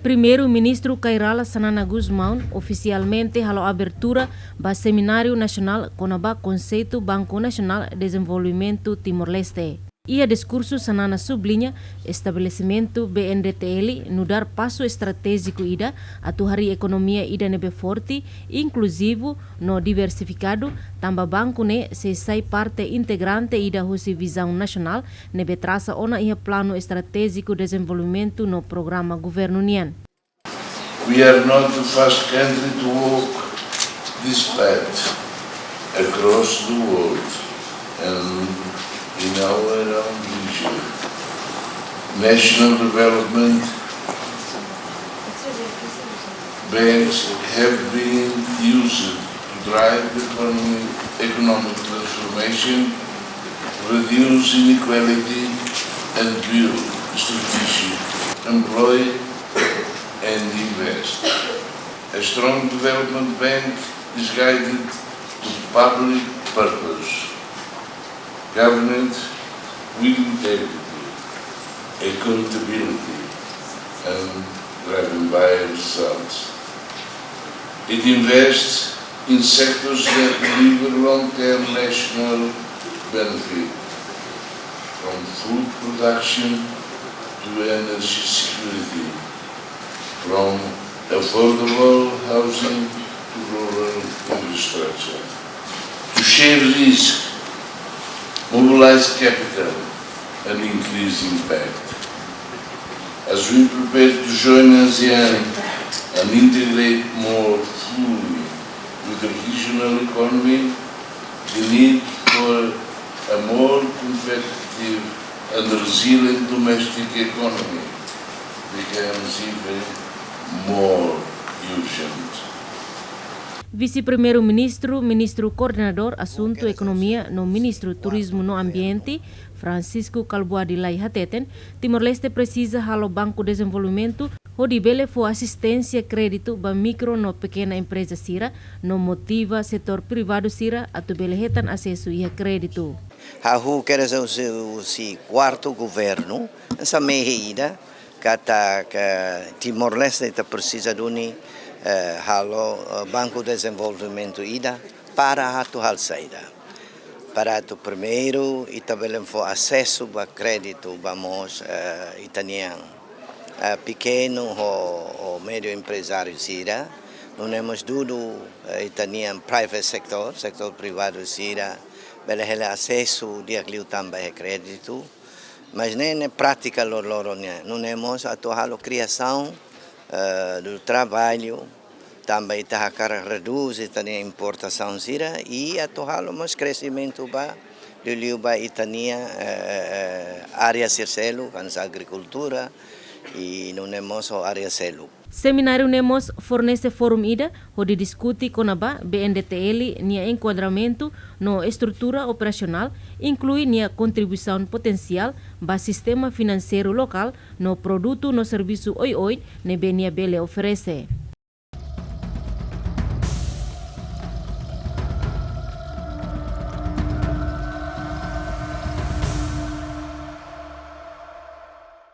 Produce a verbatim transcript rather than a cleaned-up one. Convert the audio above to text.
Primeiru-Ministru Kay Rala Xanana Gusmão ofisialmente halo abertura ba semináriu nasionál kona-ba konseitu Banku Nasionál Dezenvolvimentu Timor-Leste. Iha diskursu, Xanana subliña estabelesimentu B N D T L nu'udar pasu estratéjiku ida atu harii ekonomia ida ne'ebé forte, inkluzivu no diversifikadu, tanba banku ne'e sei sai parte integrante ida husi vizaun nasionál ne'ebé trasa ona iha Planu Estratéjiku Dezenvolvimentu no programa governu nian. We are not the first country to walk this path across the world and in our own region. National development banks have been used to drive the economy, economic transformation, reduce inequality, and build strategic employ and invest. A strong development bank is guided to public purpose. Government with integrity, accountability, and driven by results. It invests in sectors that deliver long-term national benefit, from food production to energy security, from affordable housing to rural infrastructure. To share risk, mobilize capital, and increase impact. As we prepare to join ASEAN and integrate more fully with the regional economy, the need for a more competitive and resilient domestic economy becomes even more urgent. Vise-Primeiru-Ministru, Ministru Koordenadór Asuntu Ekonomia no Ministru Turizmu no Ambiente, Francisco Kalbuadi Lay hateten, Timor-Leste presiza halo Banku Dezenvolvimentu hodi bele fó asisténsia kréditu ba mikro no pekena empreza sira, no motiva setór privadu sira atu bele hetan asesu iha kréditu. Ha'u hakarak husu husi kuartu governu, hanesan mehi ida, katak Timor-Leste ita presiza duni, eh, halo, eh, Banku Dezenvolvimentu ida para atu halo saida. Para atu primeiru, ita bele fó asesu ba kréditu ba mós, eh, ita-nian, eh, pekenu ho, ho médiu emprezáriu sira. Nune'e mós dudu, eh, ita-nian private sector, setór privadu sira, bele hela asesu di'ak liután ba iha kréditu. Mas ne'e, ne'e prátika loroloron nian. Nune'e mós atu halo kriasaun, eh, do trabalho, tanba ita hakarak redús ita-nia importasaun sira, i atu halo mós kresimentu ba, liuliu ba ita-nia, eh, eh, eh, área sira seluk, hanesan agrikultura, i nune'e mós ho área seluk. Semináriu ne'e mós fornese fórum ida hodi diskute kona-ba B N D T L nia enkuadramentu no estrutura operasionál, inklui nia kontribuisaun potensiál ba sistema finanseiru lokál no produtu no servisu oioin ne'ebé nia bele oferese.